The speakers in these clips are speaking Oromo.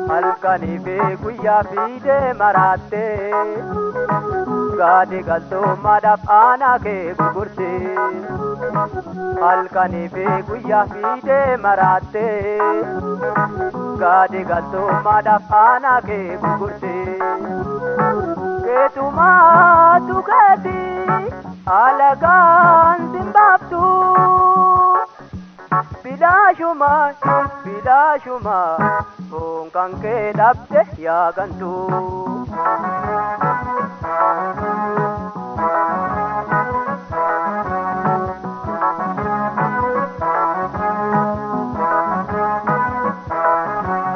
Halkanii fi guyyaa fiidee maraattee gaadhi galtummaadhaaf aanaa kee gurgurte. Halkanii fi guyyaa fiidee maraattee gaadhi galtummaadhaaf aanaa kee gurgurte. Keetumaatu keeti alagaan simbaaftu. Bilaashuma bilaashuma foon kan kee dhabde yaa gantu.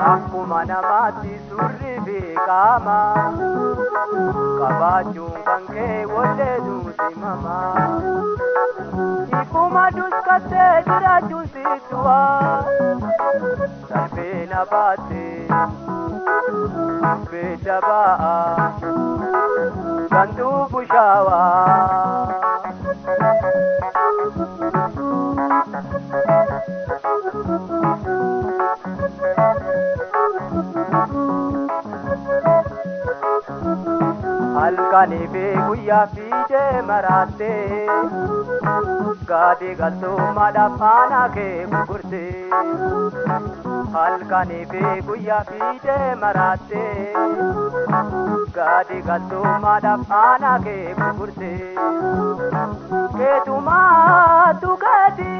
Akkuma namaatti surri fi qaama qabaachuun kan kee walleetu simama. Ifuma duskattee jiraachuun sittu'a salphina baatte beela ba'a gantuu bushaawaa. Halkanii fi guyyaa fiidee maraattee gaadhi galtummaadhaaf aanaa kee gurgurte. Halkanii fi guyyaa fiidee maraattee gaadhi galtummaadhaaf aanaa kee gurgurte. Keetumaatu keeti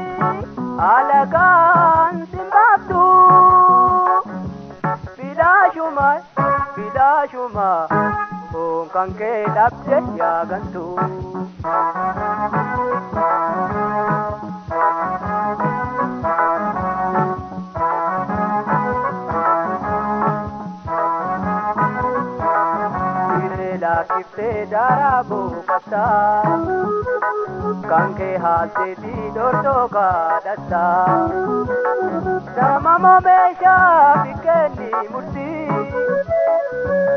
alagaan simbaaftu. Bilaashuma bilaashuma foon kan kee dhabde yaa gantu. Siree laakiftee daaraa buufatta kan kee haalteetii dordoo kaadhatta. Nama meeshaa fi kenni murtii.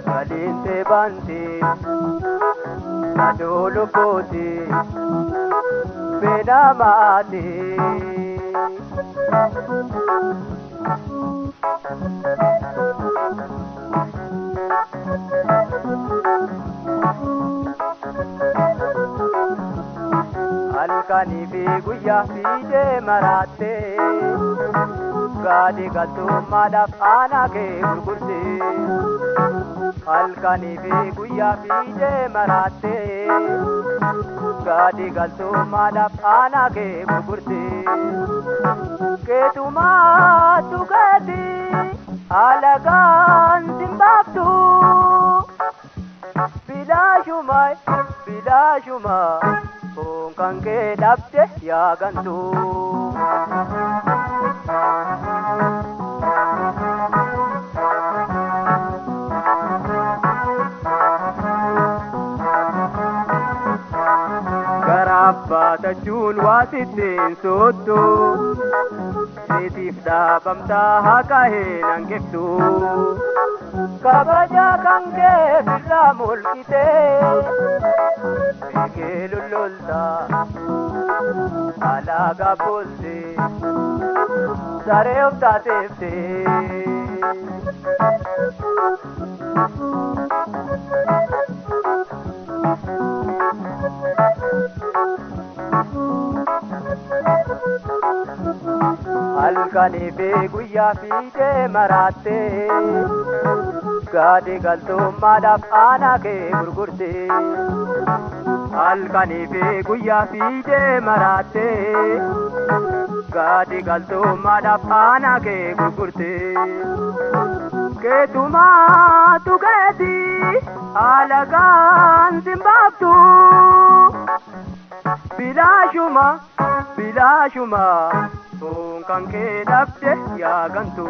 Galiinte banti aduu lubbuuti beelamaati. Halkanii fi guyyaa fiidee maraattee gaadhi galtummaadhaaf aanaa kee gurgurte. Halkanii fi guyyaa fiidee maraattee gaadhi galtummaadhaaf aanaa kee gurgurte. Keetumaatu keeti alagaan simbaaftu. Bilaashuma bilaashuma foon kan kee dhabde yaa gantu. Garaaf baatachuun waa sittiin soottu siitiif dhaabamtaa haqa hin hanqiftu. Kabaja kan kee firraa mulqitee beekee lullulta alaagaa boolte saree of taateeftee. Halkanii fi guyyaa fiidee maraattee gaadhi galtummaadhaaf aanaa kee gurgurte. Halkanii fi guyyaa fiidee maraattee gaadhi galtummaadhaaf aanaa kee gurgurte. Keetumaatu keeti alagaan simbaaftu. Bilaashuma bilaashuma foon kan kee dhabde yaa gantu.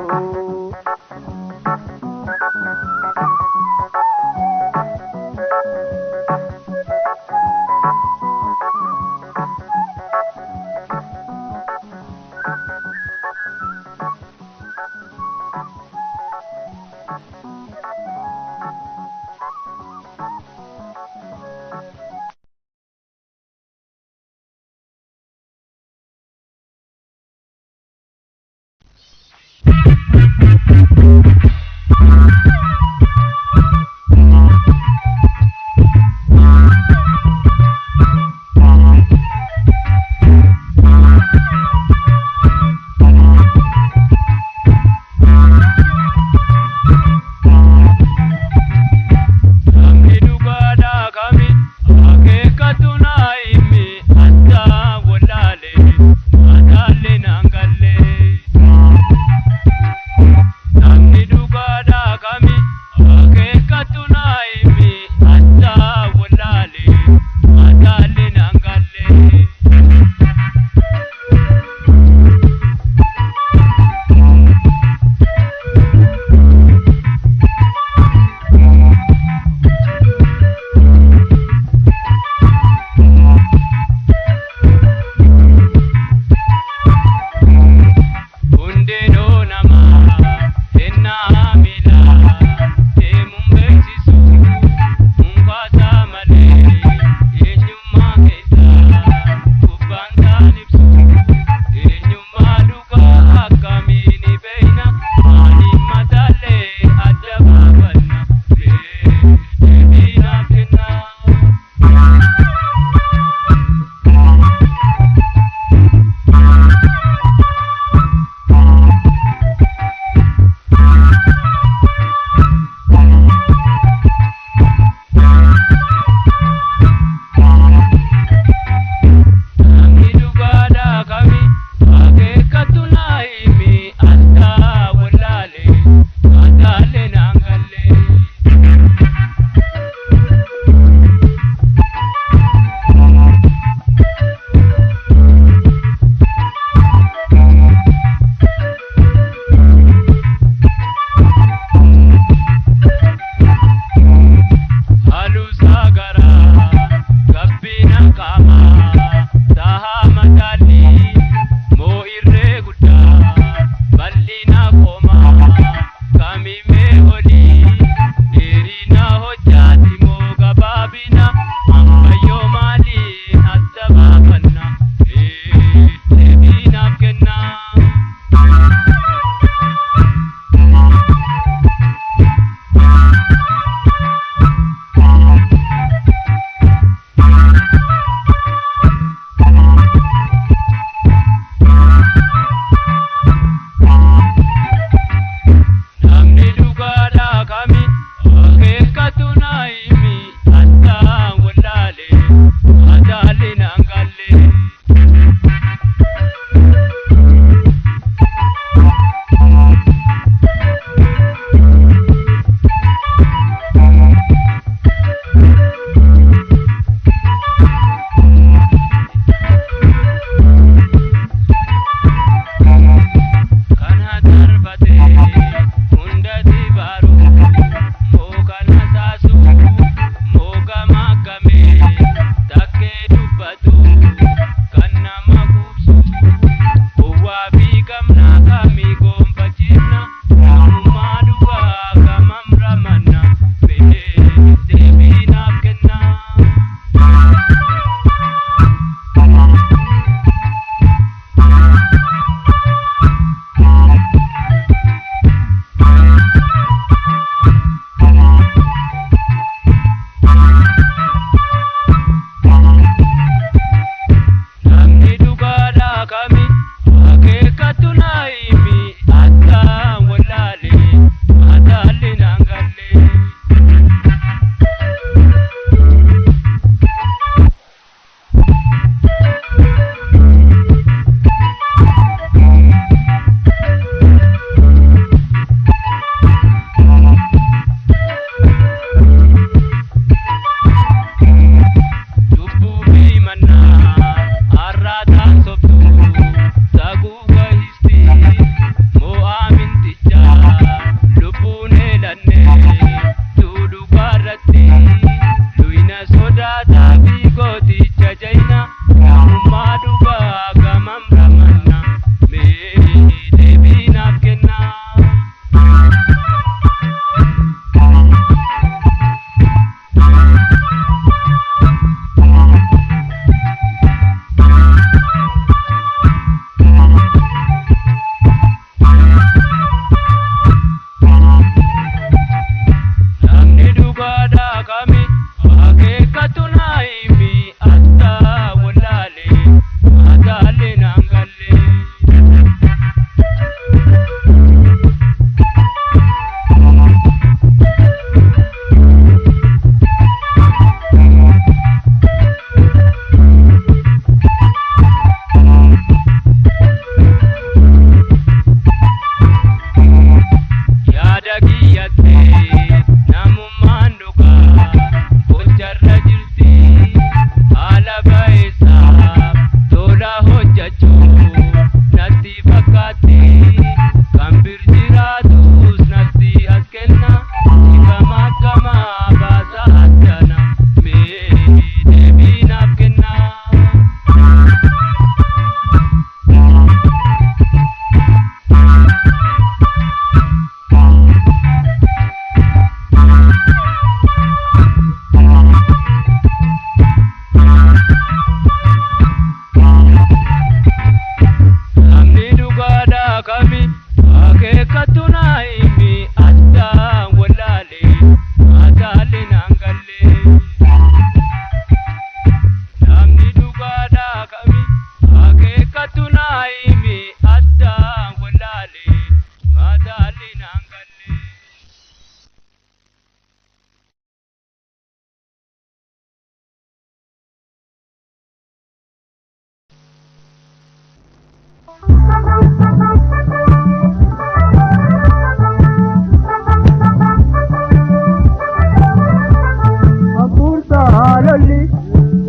Hafuursaa lolli,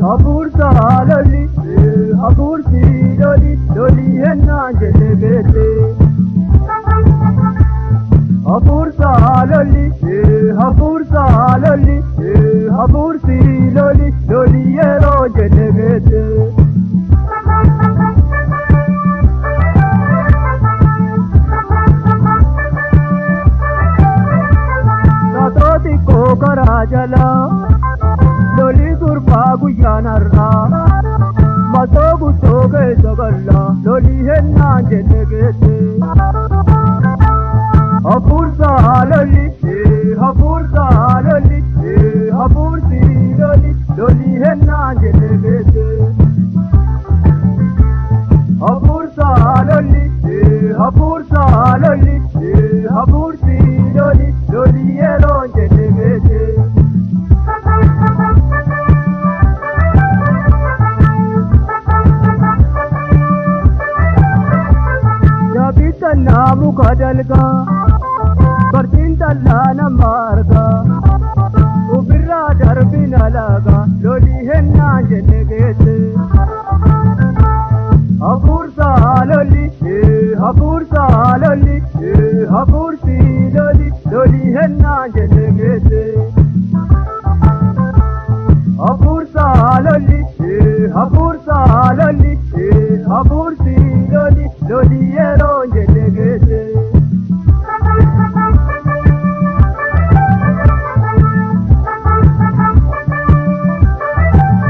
hafuursaa lolli, hafuursi loli, loli hennaan jette geette. Hafuursaa lolli, hafuursaa lolli, hafuursi loli, loli yeroo jette geette. Taatoo xiqqoo karaa jalaa, loli gurbaa guyyaan har'aa. Masoo guutuu keessa gallaa, loli hennaan jette geette. Hafuursaa lolli, hafuursaa lolli, hafuursi loli, loli hennaan jette geette. Hafuursaa lolli, hafuursaa lolli, hafuursi loli, loli yeroo jette geette. Jaabitannaa muka dalgaa, bartiin dallaa nama argaa, ofirraa darbina laagaa, loli hennaan jenne geesse. Hafuursaa lolli, hafuursaa lolli, hafuursi loli, loli hennaan jenne geesse. Hafuursaa lolli, hafuursaa lolli, hafuursi loli, loli yeroo jenne geesse.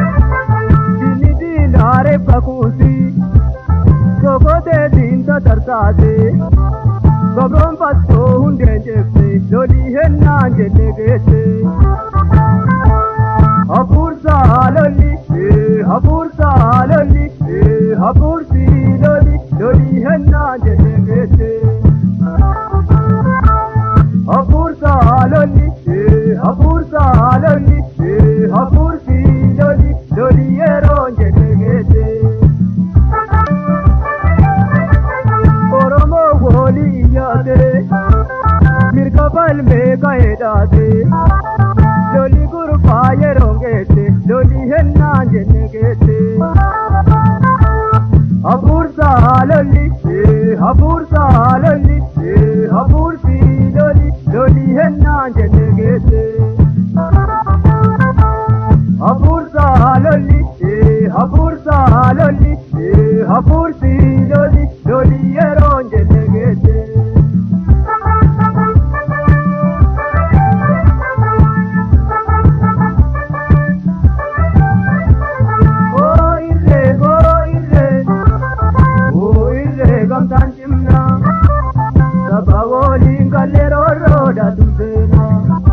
Diinni diinaaree kakuusi, sokotee diinta tarsaase, gabroon fattoo hundeen jeefte, loli hennaan jenne geesse. Hafuursaa lolli, hafuursaa lolli, hafuursi loli, loli hennaan jenne geesse. Hafuursaa lolli, hafuursaa lolli, hafuursi loli, loli yeroo jenne geesse. Oromoo walii iyyaate, mirga falmee ka'ee dhaate. Loli gurbaa yeroo geesse, loli hennaan jenne geesse. Hafuursaa lolli, hafuursaa lolli, hafuursi loli, loli hennaan jenne geesse. Hafuursaa lolli, hafuursaa lolli, hafuursi loli, loli yeroo jenne geesse. Oo irree, oo irree, oo irree gamtaan cimnaa, saba waliin gallee roorroodha tumseenaa.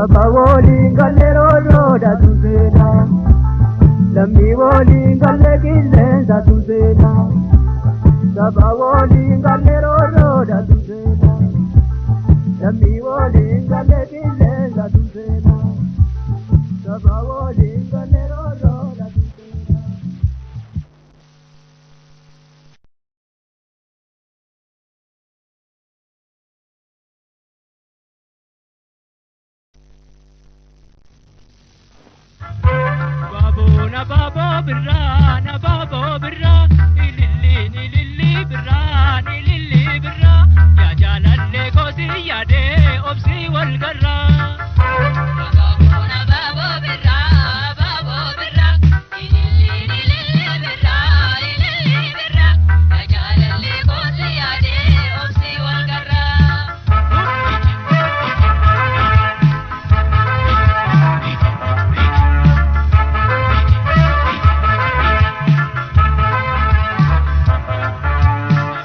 Saba waliin galle roorroodha tumseena. Lammii waliin galle qilleensa tumseena. Saba waliin galle roorroodha tumseena. Lammii waliin galle qilleensa tumseena. Saba waliin galle roorroodha tumseena. Baaboo baaboo birraa na baaboo birraa ililliin ililli birraa ililli birraa yaa jaalallee koosi yaadee obsii wal garraa.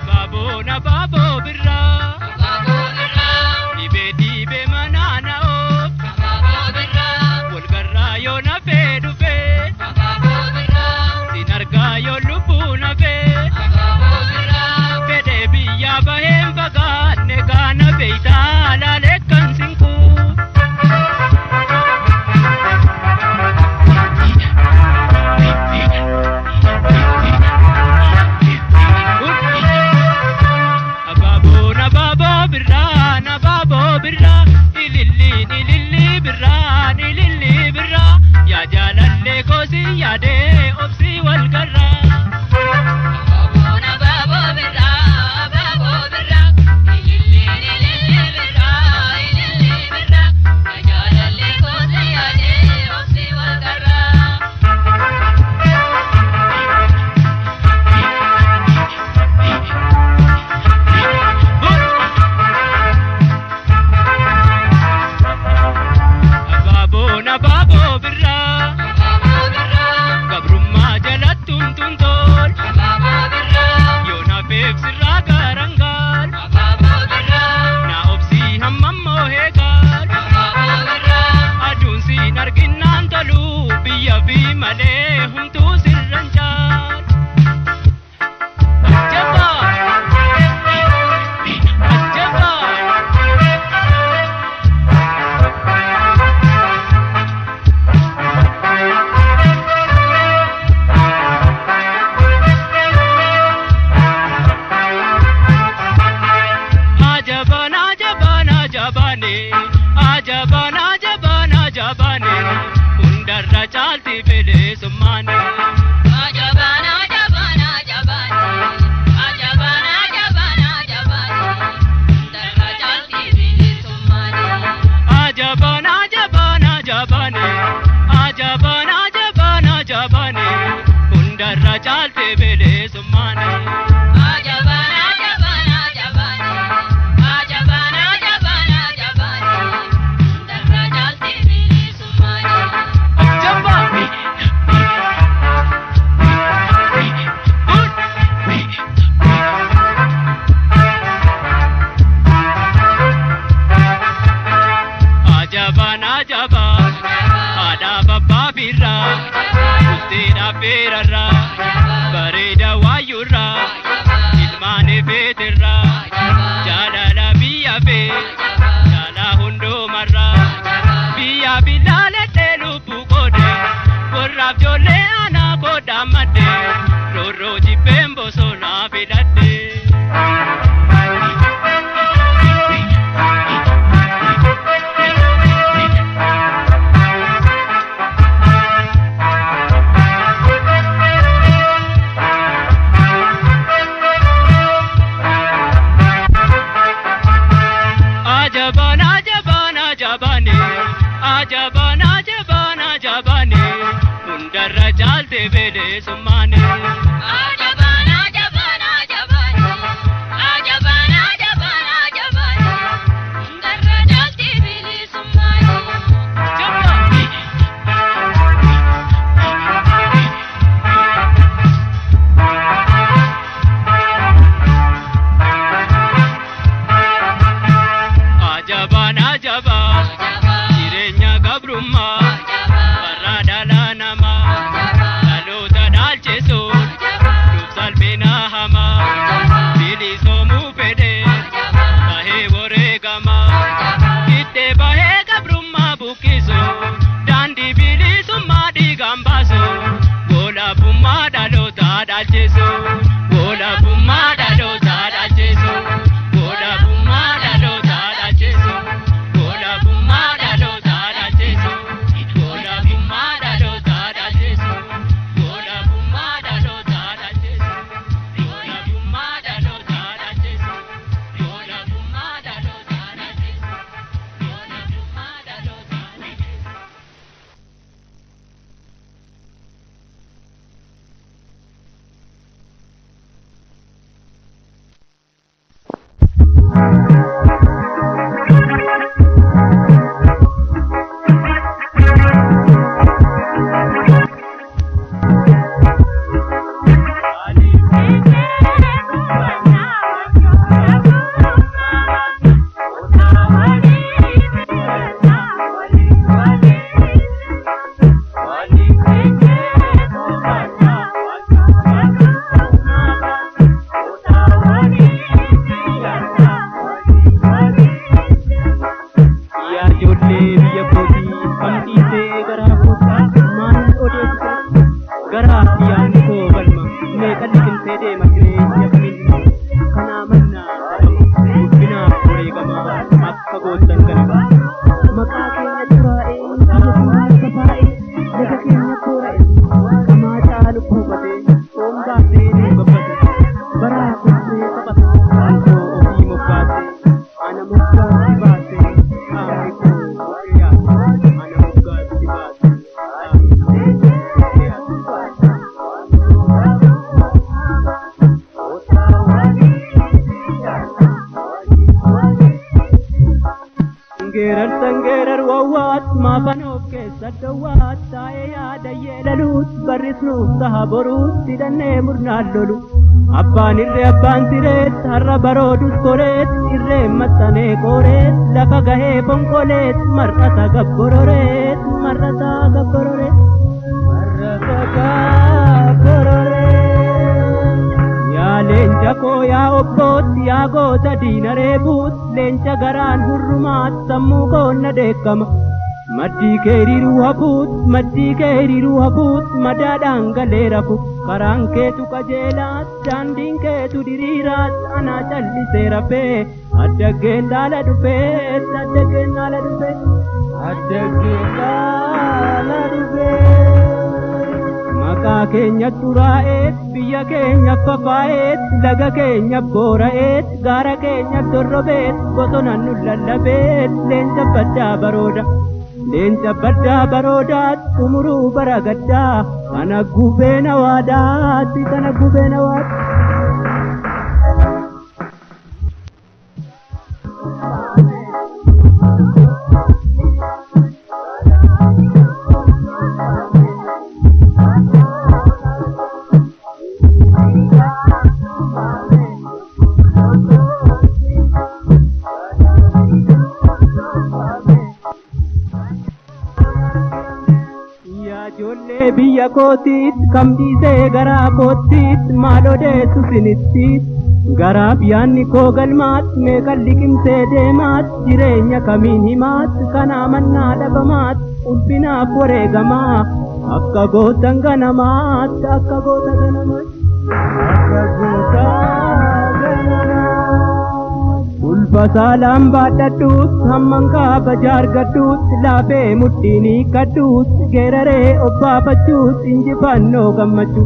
Baaboo na baaboo birraa dhibee dhibee manaa na oof wal garraa yoo na fee dhufee sin argaa yoo lubbuu na fee fedhee biyyaa baheen fagaanne gaana beeytaa laalee kan sinquu. Abaaboon abaaboo birraan abaaboo birraa ililliin ililli birraan ililli birraa yaa jaalallee koosi yaadee obsii wal garraa. Abaaboon abaaboo birraa gabrummaa jalatti humtuun tol yoo nafeef sirraa garangaal na obsii hammammoo heegaal aduun siin arginnaan toluu biyya fi malee humtuu sirran caal. Ajjabaa! Ajjabaa! Ajabaan ajabaan ajabaane ajabaan ajabaan ajabaane hundarra caalti bilisummaane. Ajabaan ajabaan ajabaane ajabaan ajabaan ajabaane hundarra caalti bilisummaane. Ajabaa! Ajabaan ajabaan haadha babbaa birraa bultiidha feerarraa bareeda waayyurraa ilmaan feetirraa jaalala biyya fee jaalaa hundumarraa biyya bilaaladhee lubbuu qoode warraaf ijoollee anaa qoodaan madde roorroo jibbeen bosonaa filadhe. Ajabaan ajabaan ajabaane ajabaan ajabaan ajabaane hundarra caalte bilisummaane. Ajabaan ajabaan. Jireenya gabrummaa warra dhala namaa dhaloota dhaalchisuun nuuf salphina hamaa bilisoomuu fedhee bahee wareegamaa ittee bahee gabrummaa buqqisu daandii bilisummaa dhiigaan baasu wolaabummaa dhaloota dhaalchisu wolaabummaa dhaloota dhaalchisu wolaabummaa dhaloota dhaalchisu wolaabummaa dhaloota dhaalchisu wolaabummaa dhaloota dhaalchisu wolaabummaa dhaloota dhaalchisu wolaabummaa dhaloota dhaalchisu wolaabummaa dhaloota dhaalchisu wolaabummaa dhaloota dhaalchisu. Yaa ijoollee biyya kootii kam dhiisee garaa kootii maal odeessite garaa fi yaadni koo galma meeqa liqimsee deema jireenya kamiin kanaa mannaa dhabama guddinaaf wareegama akka goottan ganama maqaa keenya xuraa'ee biyya keenya safaa'ee laga keenya koora'e qamaa caalu buufatee foon baasee nu gabbate baraa kursee taphate kan koo ofii moggaasee ana moggaatti baasee qaamni koo buqqee yaase ana moggaatti baasee qaamni koo buqqee yaase. Geerar sangeerar wawwaat maafan of keessa dawwaat taa'ee yaada yeelaluut barrisnuuf taha boruut hidhannee murnaan lolu. Abbaan irree abbaan sireet har'a baroodus koreet irree maxxanee kooreet lafa gahee fonqoleet mar'ata gabbororeet mar'ata gabbororeet mar'ata gabbororeet. Yaa leenca koo yaa obboot yaa goota diina reebuut leenca garaan hurrumaat sammuu koon na deekkama. Maddii kee hiriiruu hafuut maddii kee hiriiruu hafuut madaadhaan galee rafu karaan keetu qajeelaat daandiin keetu diriiraat anaa callisee rafee addaggeen dhaala dhufee addaggeen dhaala dhufee addaggeen dhaala dhufee. Maqaa keenya xuraa'eet biyya keenya fafaa'eet laga keenya boora'eet gaara keenya dorrobeet bosona nu lallabeet leenca baddaa barooda. Leenca baddaa baroodaat xumuruu bara gaddaa kana gubeen hawaadaatti kana gubeen hawaadaatti. Yaa ijoollee biyya kootiit kam dhiisee garaa kootiit maal odeessu sinittiit garaaf yaadni koo galmaat meeqan liqimsee deemaat jireenya kamiin himaat kanaa mannaa dhabamaat ulfinaaf wareegamaa akka gootan ganamaat akka goota ganamaat akka goota ganamaat. Ulfa saalaan baadhadhuut hamman kaaba jaargadhuut laafee mudhiin hiikkadhuut geeraree obbaafachuut injifannoo gammachuu.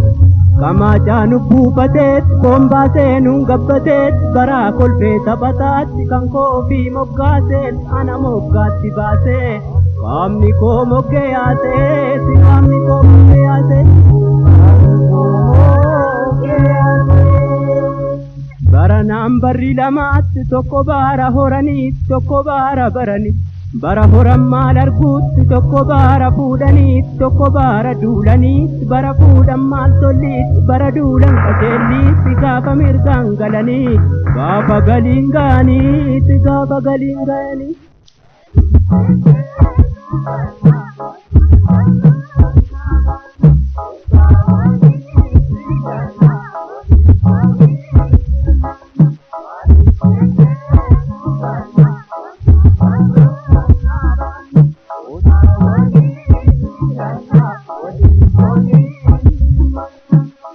Kamaa jaanu buufateet foon baasee nuun gabbateet baraa kolfee taphataatti kan koo ofii moggaaseet ana moggaatti baasee qaamni koo moggee yaaseet qaamni koo moggee yaasee. Qaamni koo moggee yaasee. Baranaan barri lamaatti tokko baara horanii tokko baara baranii bara horan maal arguutti tokko baara fuudhanii tokko baara duulanii bara fuudhan maal tolliitti bara duulan qajeelliitti gaafa mirgaan galanii gaafa galiin ga'aniitti gaafa galiin ga'anii.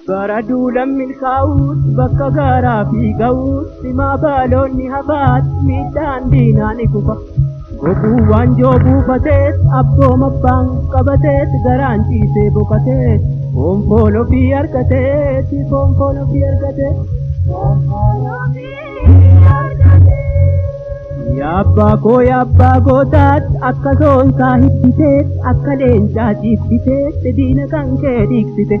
Bara duulan milkaa'uut bakka gaaraa fi ga'uut simaa baaloonni hafaat miidhaan diinaa ni kufa. Goguu waanjoo buufateet abbooma abbaan qabateet garaan ciisee boqateet foon ofii argateet foon ofii argateet. Yaabbaa koo yaabbaa gootaat akka soonsaa hibbiteet akka leencaa ciibbiteet diina kan kee dhiiksite.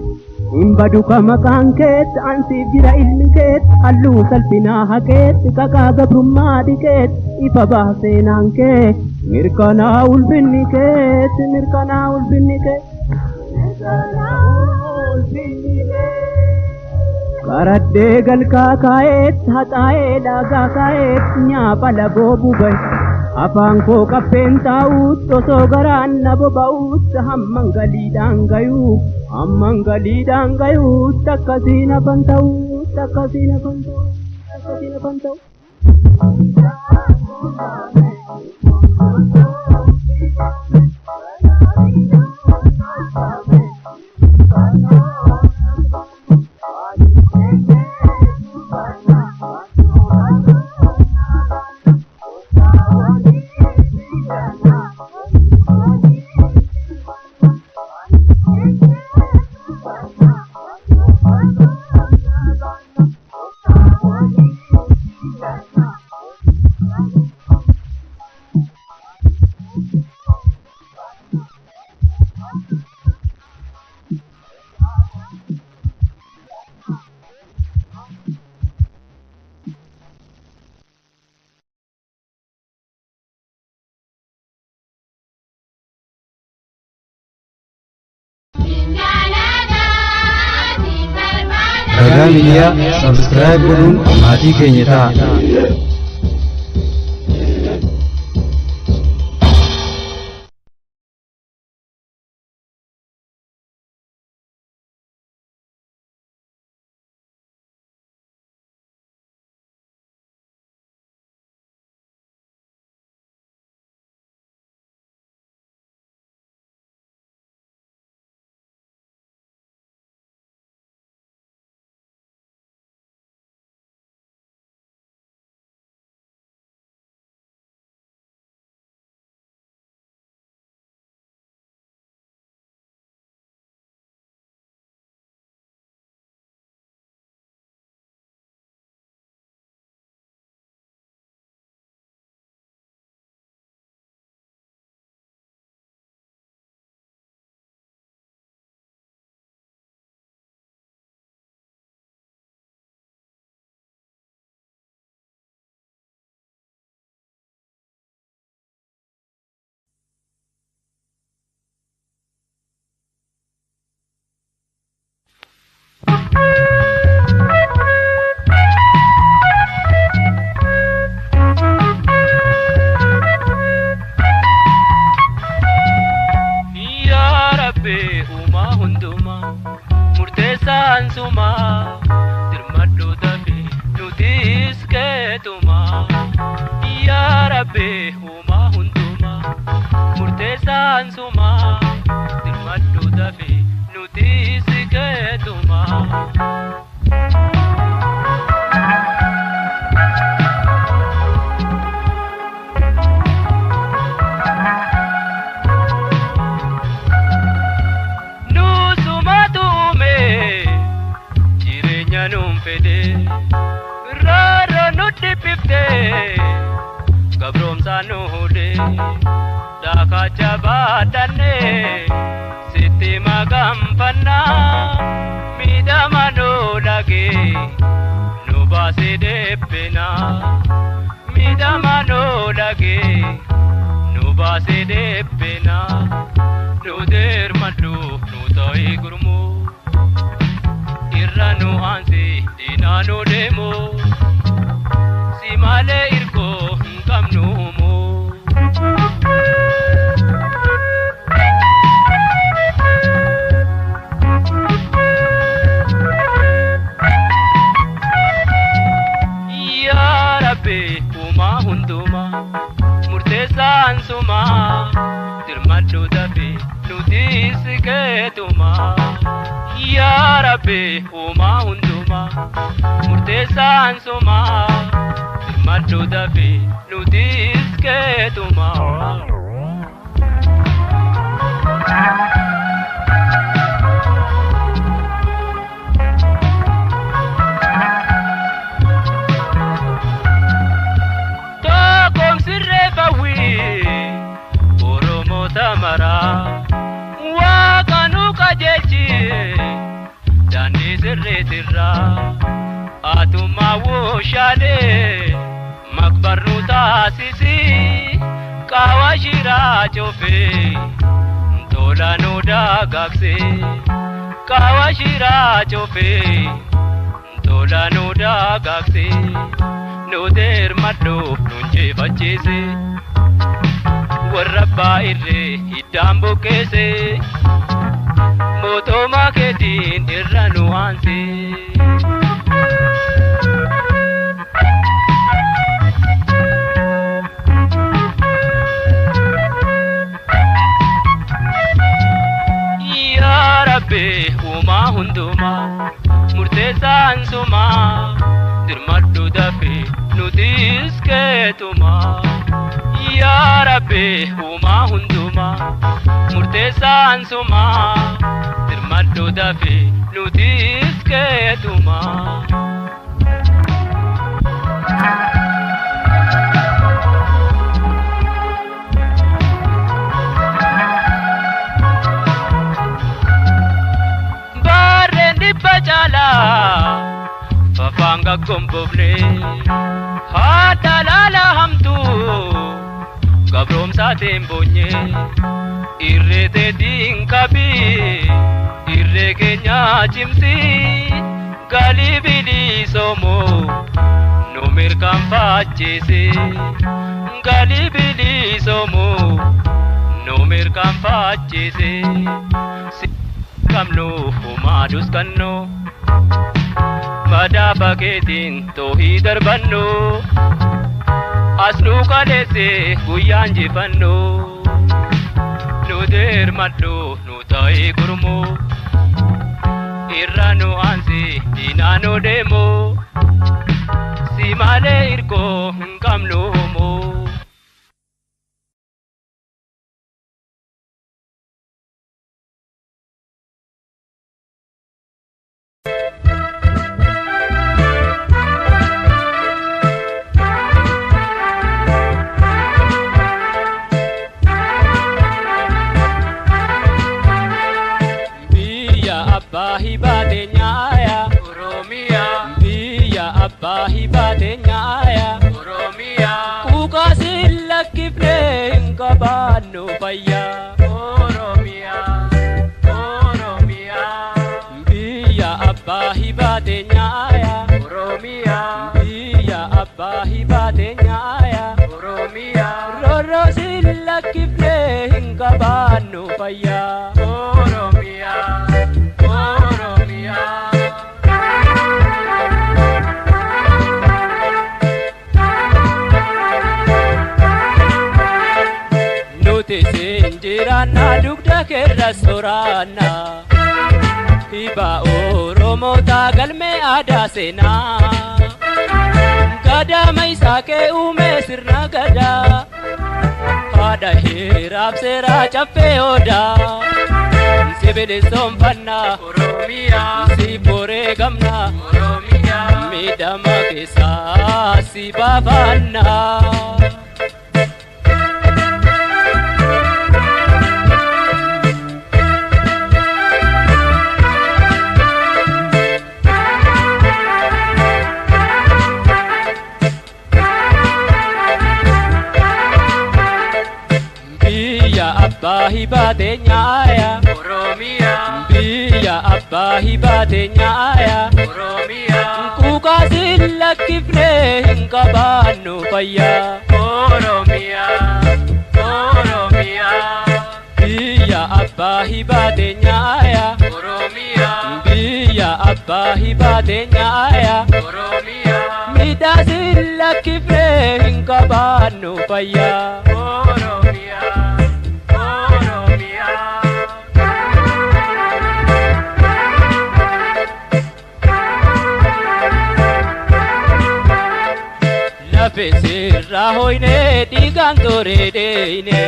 Hin badu maqaan keet ansiif jira ilmi keet halluu salphinaa haqeet qaqaa gabrummaa dhiqeet ifa baaseenaan kee mirkanaa ulfinni keet mirkanaa ulfinni kee. Qaraddee galkaa kaa'eet haxaa'ee laagaa kaa'eet nyaapha laboo bubaye. Afaan koo qabbeen taa'uut osoo garaan na boba'uut hamman galiidhaan gayuu hamman galiidhaan gayuut akkasiin hafan ta'uut akkasiin hafan ta'uut akkasiin hafan ta'uut. Ragaa Miidiyaa Subscribe godhuun maatii keenya ta'a. Yaa Rabbi uumaa hundumaa murteessaan sumaa dirmadhu dafee nutis keetumaa. Yaa Rabbi uumaa hundumaa murteessaan sumaa dirmadhu dafee nutis keetumaa. Nusumatu uume jireenya nuun fede raara nu dhiphifte gabroomsaa nu hudhe daakaa jabaadhanne sitti maganfannaa miidhama nu lage nu baase dhiphina miidhama nu lage nu baase dhiphina. Nu dirmadhu nu ta'i gurmuu irra nu aansi diinaa nu deemu si malee irkoo hin qabnu. Dirmadhu dafii nutis keetuma. Yaa Rabbi uumaa hundumaa murteessaan sumaa. Dirmadhu dafii nutis keetuma. Tokkoomsirree bawwii Oromoota maraa Waaqa nu qajeelchi daandii sirriitirraa Atummaa wooshaalee makbarnu taasisi Qaawa shiraa cufee tola nu dagaagse Qaawa shiraa cufee tola nu dagaagse Nu dirmadhu nun jeefachiise warra abbaa irree hiddaan buqqeesse mootummaa keetiin irra nu aanse. Yaa Rabbi uumaa hundumaa murteessaan sumaa dirmadhu dafii nutis keetuma. Yaa Rabbi uumaa hundumaa murteessaan sumaa dirmadhu dafii nutis keetuma. Barreen dhibba caalaa fafaan gaggombofne haadha laala hamtuu gabroomsaateen boonye irree teetiin qabii irree keenya cimsi galii bilisoomoo nu mirkaanfachiisi galii bilisoomoo nu mirkaanfachiisi si qabnu humaa duskannu madaafa keetiin toohii darbannu as nu kaleesse guyyaan jifannu nu dirmadhu nu ta'ee gurmu irra nu aansi diinaa nu deemu si malee hirkoo hin qabnu homoo. Biyya abbaa hibaate nyaaya Oromiyaa, Biyya abbaa hibaate nyaaya Oromiyaa, Kuukaasiin lakkifnee hin qabaannu fayyaa Oromiyaa, Oromiyaa, Biyya abbaa hibaate nyaaya Oromiyaa, Biyya abbaa hibaate nyaaya Oromiyaa, Rorroosiin lakkifnee hin qabaannu fayyaa Oromiyaa, Oromiyaa. Nuti siin jiraanna dugda keerra soraanna Hibaa Oromoota galmee aadaa seenaa Gadaama isaa kee uume sirna gadaa Haadha heeraaf seeraa caffee odaa Si bilisoomfannaa Oromiyaa, si boree gamnaa Oromiyaa, miidhama keessaa si baafannaa. Biyya abbaa hibaate nyaaya Oromiyaa, Biyya abbaa hibaate nyaaya Oromiyaa, Kuukaasiin lakkifnee hin qabaannu fayyaa Oromiyaa, Oromiyaa, Biyya abbaa hibaate nyaaya Oromiyaa, Biyya abbaa hibaate nyaaya Oromiyaa, Midhaasiin lakkifnee hin qabaannu fayyaa Oromiyaa, Oromiyaa. Diinarraa hoynee dhiigaan toree deeyne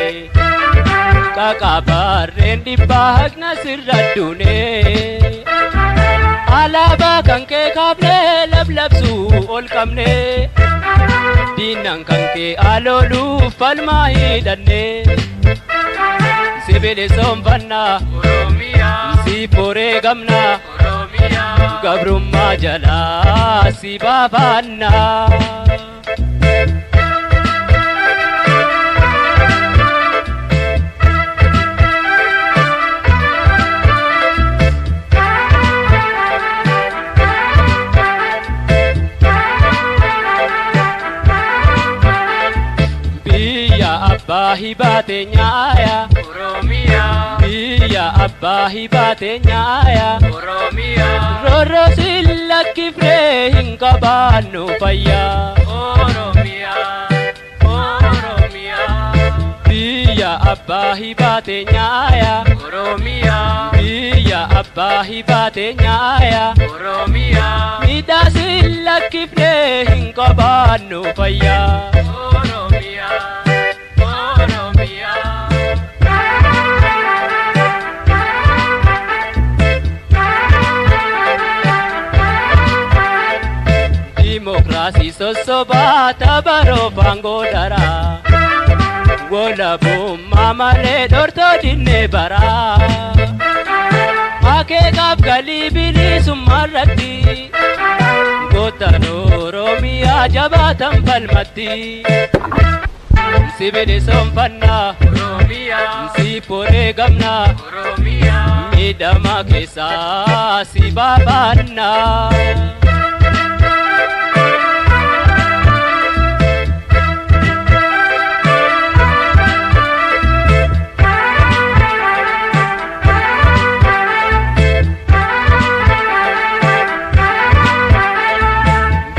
Qaqabarreen dhibbaa haqna sirra duune Alaabaa kan kee kaafnee lablabsuu ol qabne Diinaan kan kee alooluuf falmaa hidhanne Sibiili soonfannaa si boree gamnaa Gabrummaa jalaa si baafannaa. Biyya abbaa hibaate nyaaya. Biyya abbaa hibaate nyaaya. Roorroo si lakkifnee hin qabaannu fayyaa. Biyya abbaa hibaate nyaaya. Biyya abbaa hibaate nyaaya. Miidhaa si lakkifnee hin qabaannu fayyaa. Dimokiraasii sossobaa tabaroo faangoo daraa. Walabummaa malee dhortoo dinnee baraa. Akeekaaf galii bilisummaa irratti. Gootaan Oromiyaa jabaatan falmatti. Si bilisoomfannaa. Si boree gamnaa. Miidhama keessaa si baafannaa.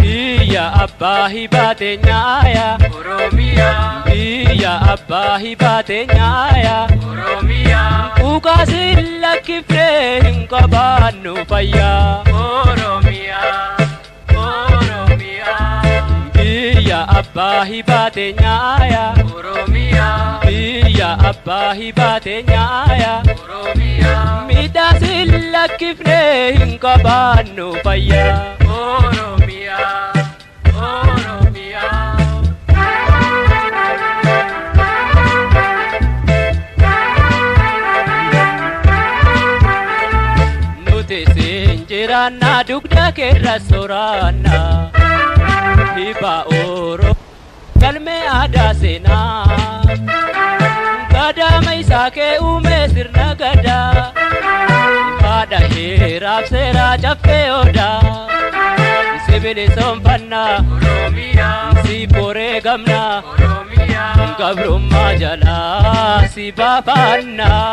Biyya abbaa hibaate nyaaya. Biyya abbaa hibaate nyaaya. Quuqaa si lakkifnee hin qabaannu fayyaa. Biyya abbaa hibaate nyaaya. Biyya abbaa hibaate nyaaya. Miidhaa si lakkifnee hin qabaannu fayyaa. Nuti siin jiraannaa dugda keerra soraannaa. Hiba Oro galmee aadaa seenaa. Gadaama isaa kee uume sirna gadaa. Haadha heeraaf seeraa caffee odaa. Si bilisoomfannaa. Si boree gamnaa. Gabrummaa jalaa si baafannaa.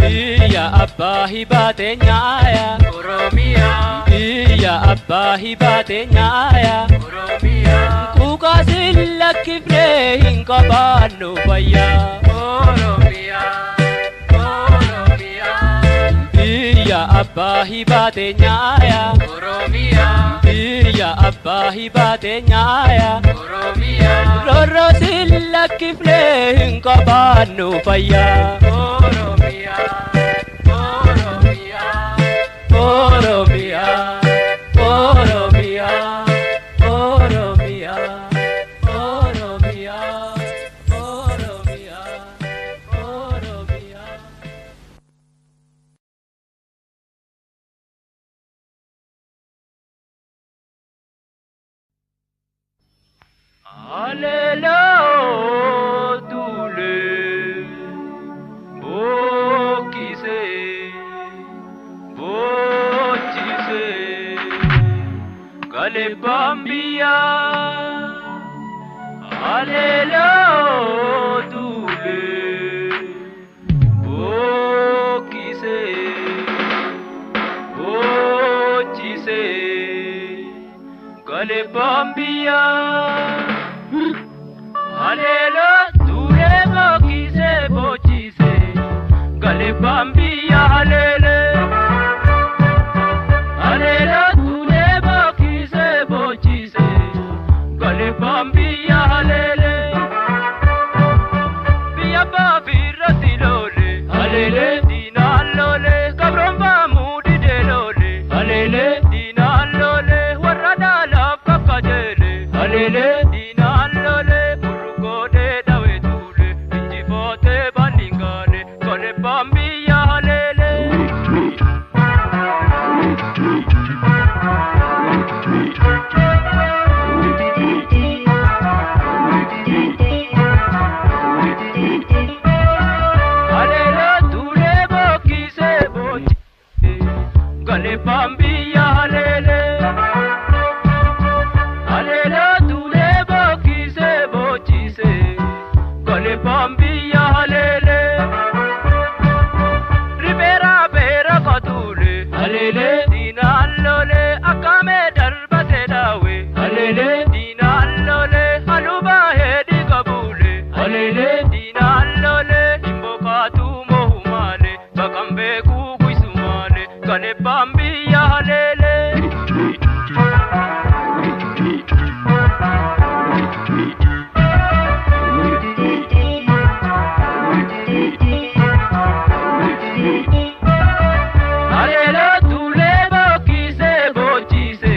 Biyya abbaa hibaate nyaaya. Biyya abbaa hibaate nyaaya. Quuqaa si lakkifnee hin qabaannu fayyaa. Biyya abbaa hibaate nyaaya. Biyya abbaa hibaate nyaaya. Roorroo si lakkifnee hin qabaannu fayyaa. Oromia, Oromia, Oromia, Oromia, Oromia, Oromia. Alelo dule bokise bochise gale bambia Alelo dule bokise bochise gale bambia. Haleela tuulee bokkisee boochise galee biyya haleele. Haleela tuulee bokkisee boochise galee biyya haleele. Ribeera beera katuule haleele diinaan loole akkamee darbate dhaawe haleele diinaan loole halubaa heedhi qabuule haleele diinaan loole dhimbokaatu mohumaale bakkan beekuu kuisumaale galee biyya haleele. Haleela tuulee bokkisee boochise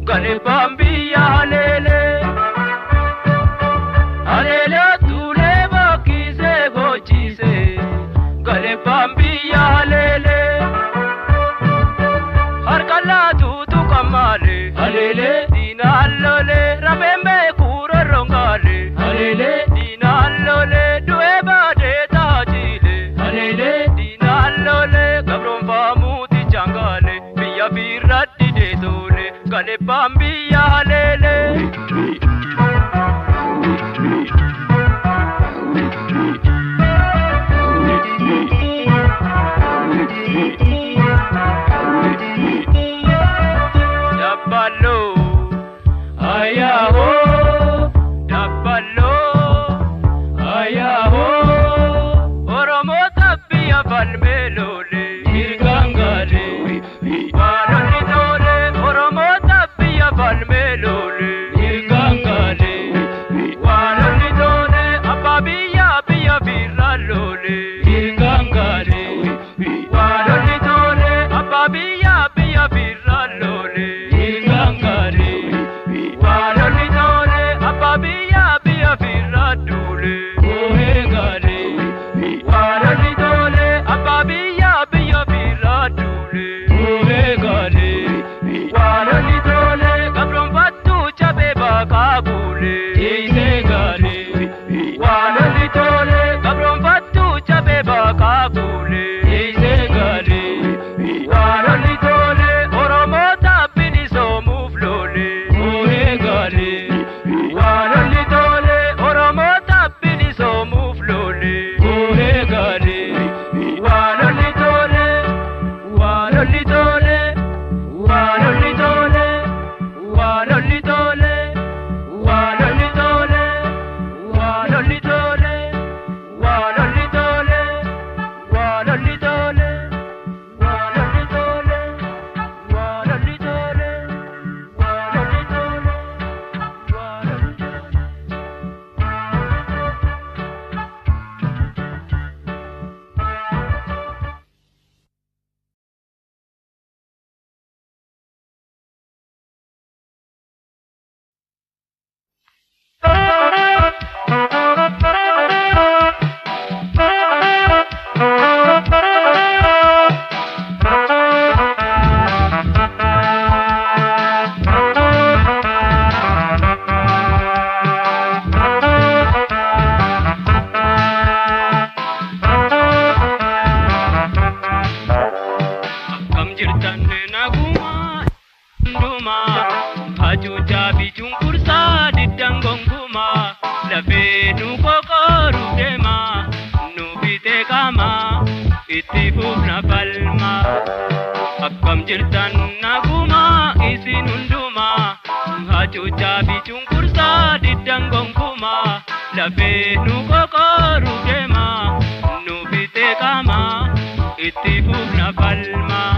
galee biyya haleele. Haleela tuulee bokkisee boochise galee biyya haleele. Harka laatuutu kamaale haleele diinaan loole rabeen beekuu rorrongaale haleele diinaan loole du'ee baadee taajiile haleele diinaan loole gabroonfaamuuti jangaale biyya fiirratti deetoole galee biyya haleele. Dabbaloo ayaahoo dabbaloo ayaahoo Oromoota biyya falmee loole mirgaan gaale baalonni toole Oromoota biyya falmee loole mirgaan gaale baalonni toole abbaa biyya biyya birraa loole mirgaan gaale baalonni toole abbaa biyya biyya birraa loole mirgaan gaale baalonni toole abbaa biyya biyya birraa duule oohee gaale baalonni toole abbaa biyya biyya birraa duule oohee gaale baalonni toole gabroonfattuu cabee baaqaa buule eeysee gaale baalonni toole gabroonfattuu cabee baaqaa buule eeysee gaale baalonni toole Oromoota bilisoomuuf loole oohee gaale baalonni toole Oromoota bilisoomuuf loole oohee gaale baalonni toole baalonni toole baalonni toole baalonni toole baalonni toole baalonni toole baalonni toole baalonni toole baalonni toole baalonni toole baalonni toole baalonni toole. Akkam jirtan nagumaa hundumaa hacuucaa fi cunqursaa diddan gonkumaa lafee nu qoqooruuf deemaa nu fixee qaamaa itti fufna falmaa. Akkam jirtan nagumaa isin hundumaa hacuucaa fi cunqursaa diddan gonkumaa lafee nu qoqooruuf deemaa nu fixee qaamaa itti fufna falmaa.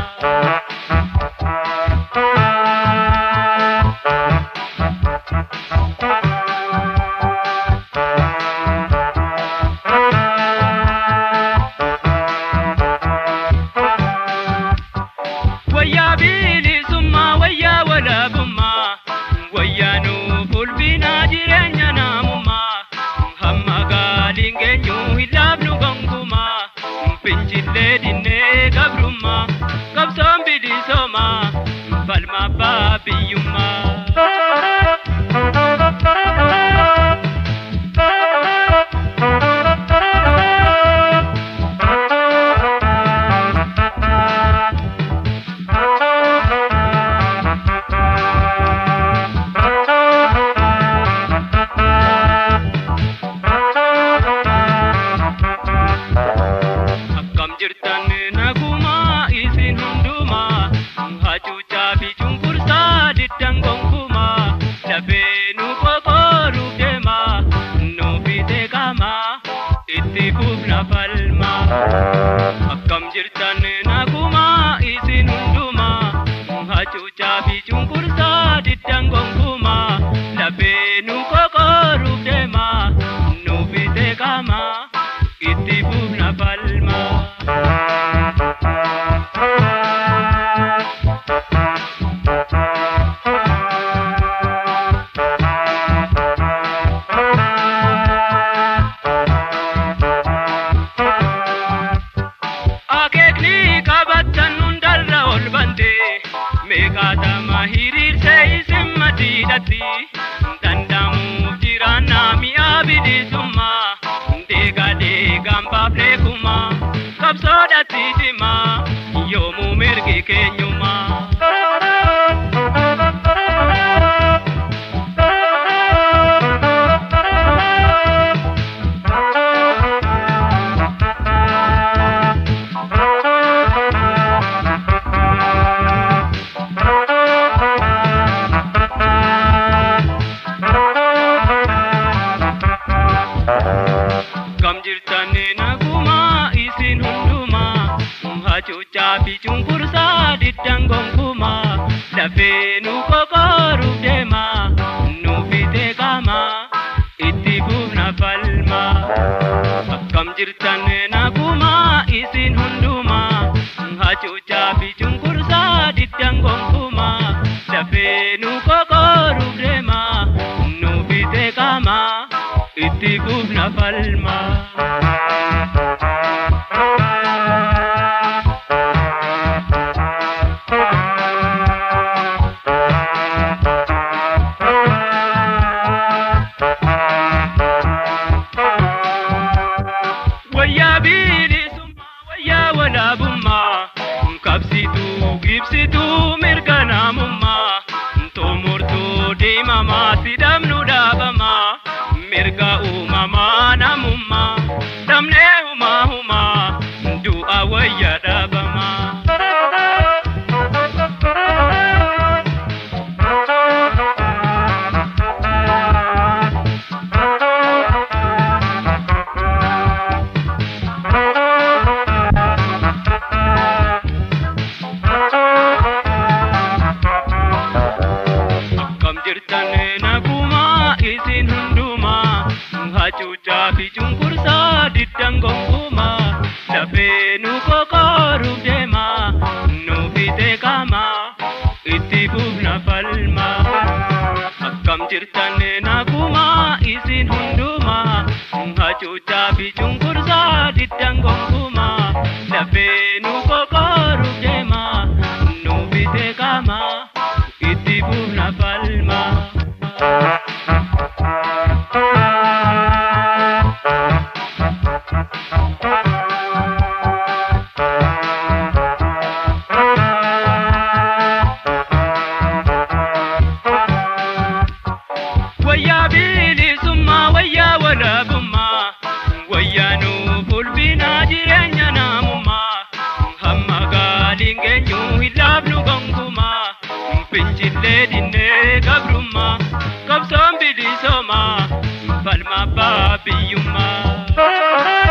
Wayyaa bilisummaa wayyaa walaabummaa wayyaa nuuf ulfinaa jireenya namummaa hamma gaaliin geenyu hin laafnu gonkumaa fincillee dinnee gabrummaa qabsoon bilisoomaa falma abbaa biyyummaa. Itti fufna falma. Akkam jirtan nagumaa isin hundumaa, hacuucaa fi cunqursaa diddan gonkumaa, lafee nu kokoruuf deema, nu fite qaama, itti fufna falma. Akeekni qabattan hundarra ol bante, meeqaatama hiriirsee isin madiidhatti, danda'amuuf jiraannaa mi'a bilisummaa, deega deegaan baafnee kumaa, qabsoodhatti cimaa, yoomuu mirgi keenyumaa. Kam jirtan nagumaa isin hundumaa, hacuucaa fi cunqursaa diddan gonkumaa, lafee nu kokoruuf deema, nu fite qaama, itti fufna falma. Akkam jirtan nagumaa isin hundumaa, hacuucaa fi cunqursaa diddan gonkumaa, lafee nu kokoruuf deema, nu fite qaama, itti fufna falma. Wayyaa bilisummaa, wayyaa walaabummaa, qabsituu ibsituu mirga namummaa, xumurtuu diimamaa sidhamnu dhaabamaa, mirga uumamaa namummaa, dhabnee humaa humaa, du'a wayya dhaabamaa. Akkam jirtan nagumaa isin hundumaa, hacuucaa fi cunqursaa diddan gonkumaa, lafee nu kokoruuf deema, nu fite qaama, itti fufna falma. Akkam jirtan nagumaa isin hundumaa, hacuucaa fi cunqursaa diddan gonkumaa, lafee nu kokoruuf deema, nu fite qaama, itti fufna falma. Wayyaa bilisummaa, wayyaa walaabummaa, wayyaa nuuf ulfinaa jireenya namummaa, hamma gaaliin geenyu hin laafnu gonkumaa, fincillee dinnee gabrummaa, qabsoon bilisoomaa, falma abbaa biyyummaa.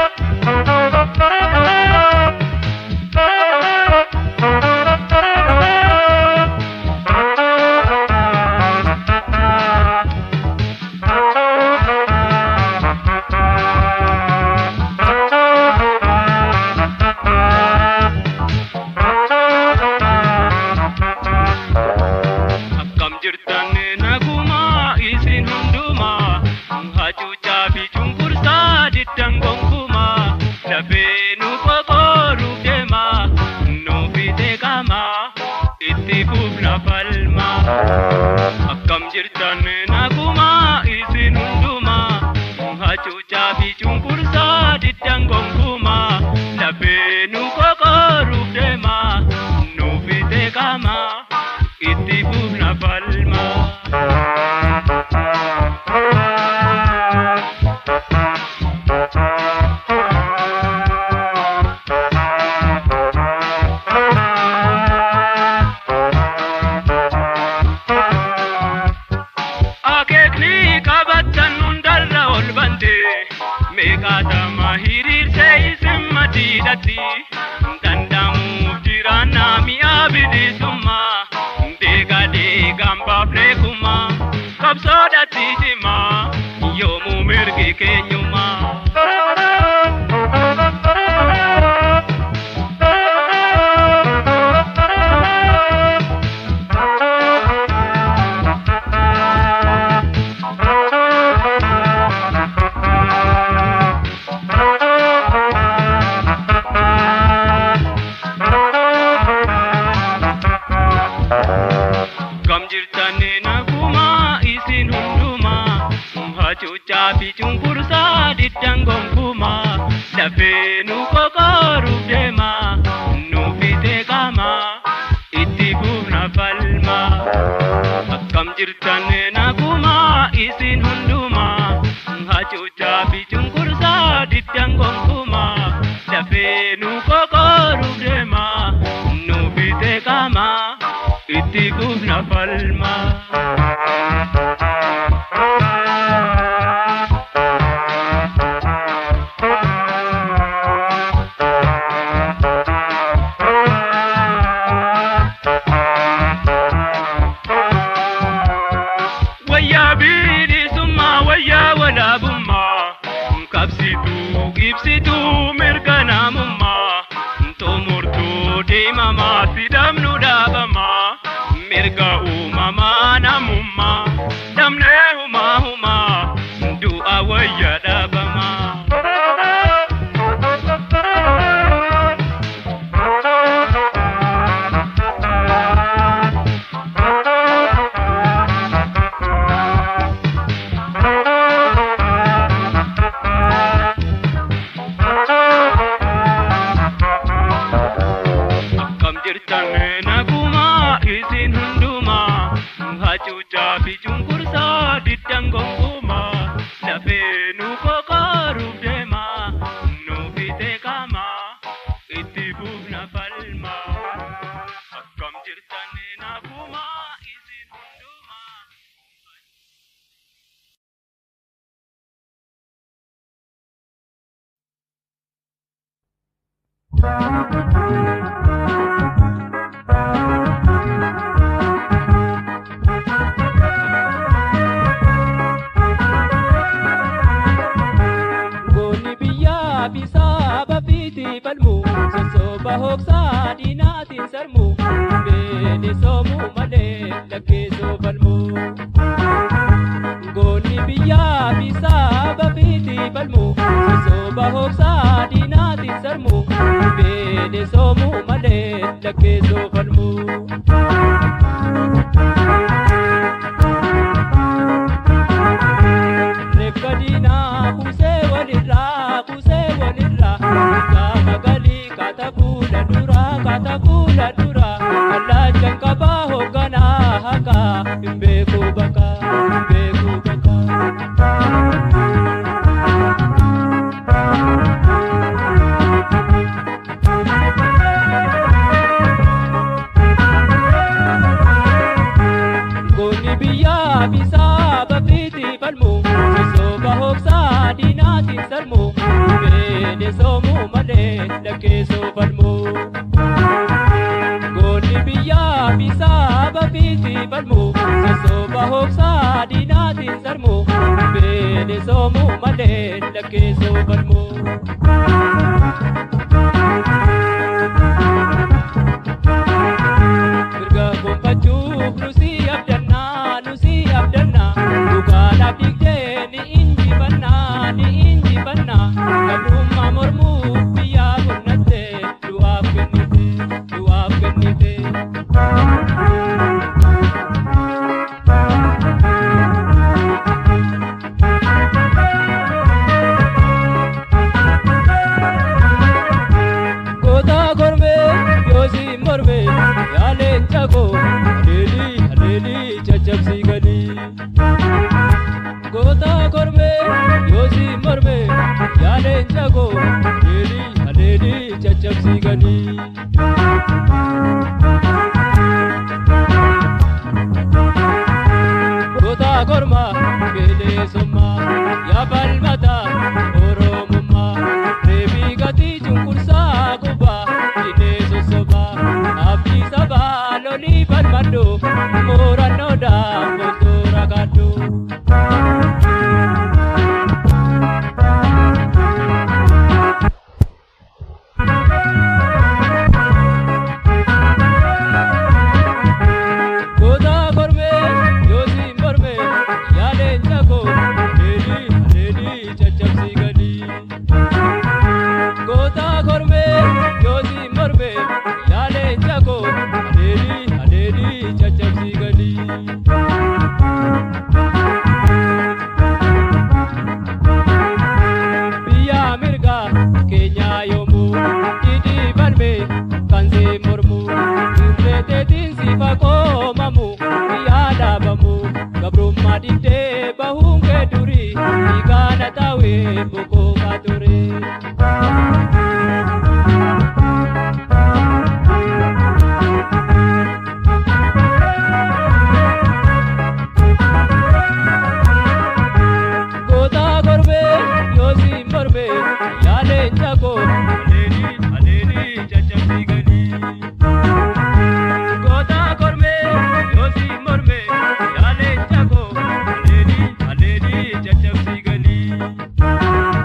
Akkam jirtan nagumaa isin hundumaa, hacuucaa fi cunqursaa diddan gonkumaa, lafee nu kokoruuf deema, nu fite qaama, itti fufna falma. Akkam jirtan nagumaa isin hundumaa, hacuucaa fi cunqursaa diddan gonkumaa, lafee nu kokoruuf deema, nu fite qaama, itti fufna falma. Kumaatama hiriirsee isin madiidhatti danda'amuuf jiraannaa mi'a bilisummaa deega deegaan baafnee kumaa qabsoodhatti cimaa yoomuu mirgi keenyummaa. Kam jirtan naguma isin hundumaa hacuuccaa fi cunqursaa diddan gonkumaa lafee nu qoqooruuf deema nu fite qaama itti fufna falma. Akkam jirtan naguma isin hundumaa hacuuccaa fi cunqursaa diddan gonkumaa lafee nu qoqooruuf deema nu fite qaama itti fufna falma. Wayyaa bilisummaa wayyaa walaabummaa qabsituu ibsituu mirga namummaa xumurtuu diimamaa sidhamnu dhaabamaa mirga uumamaa namummaa dhabnee humaa humaa du'a wayya dhaabamaa. Akkam jirtan nagumaa isin hundumaa hacuuccaa fi cunqursaa diddan gonkumaa lafee nu qoqooruuf deema nu fite qaama itti fufna falma. Akkam jirtan nagumaa isin hundumaa. Goonni biyyaa fi saba fiiti falmu sosoba hoogsaa diinaatiin sarmu beelisoomuu malee lakkeessoo falmu. Goonni biyyaa fi saba fiiti falmu sosoba hoogsaa diinaatiin sarmu beelisoomuu malee lakkeessoo falmu. Reeffa diinaa kuusee walirraa kuusee walirraa gaafa galii kaata fuula duraa kaata fuula duraa kallaachan qabaa hoogganaa haqaa hin beeku bakka hin beeku bakka. Goonni biyyaa fi saba fiiti falmu sosoba hoogsaa diinaatiin sarmu beelisoomuu malee lakkeessoo falmu. Goonni biyyaa fi saba fiiti falmu sosoba hoogsaa diinaatiin sarmu beelisoomuu malee lakkeessoo falmu. Mirga gonfachuuf nu si abdannaa nu si abdannaa dhugaadhaaf dhiigdee ni injifannaa ni injifannaa gabrummaa mormuuf biyyaa gonnatte du'aaf kennite du'aaf kennite. Goota kormee yoosi mormee yaaleen cakoo haleelii haleelii caccabsii galii. Goota kormee yoosi mormee yaaleen cakoo haleelii haleelii caccabsii galii. Goota kormaa bilisummaa yaa falmata Oromummaa. Qoomamu yaadabamu gabrummaa didee bahuun kee durii dhiigaana taawee bokoo ture. Goota gorbee yoosii morbee yaaleen jakoo aleelii aleelii caccabsii galii. Goota kormee yoosii mormee yaaleen jakoo aleelii aleelii caccabsii galii.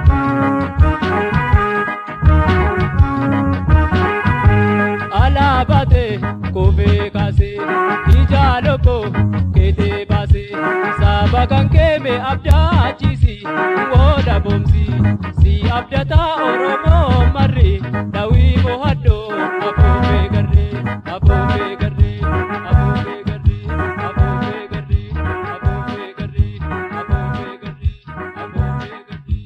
Alaabate kofee kaasee ija loko keetee baasee saba kan keeme abdaachisi wooda boomsi si abdataa Oromoo marri dawii mo'adhoo afuufee garree afuufee garree afuufee garree afuufee garree afuufee garree afuufee garree afuufee garree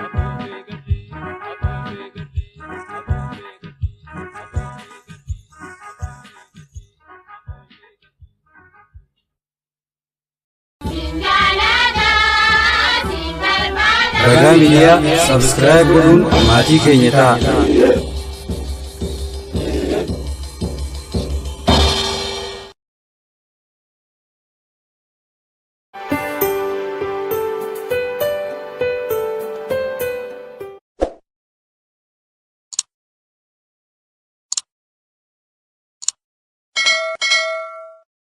afuufee garree afuufee garree afuufee garree. Ragaa Miidiyaa Sabskiraayib godhuun maatii keenya ta'aa.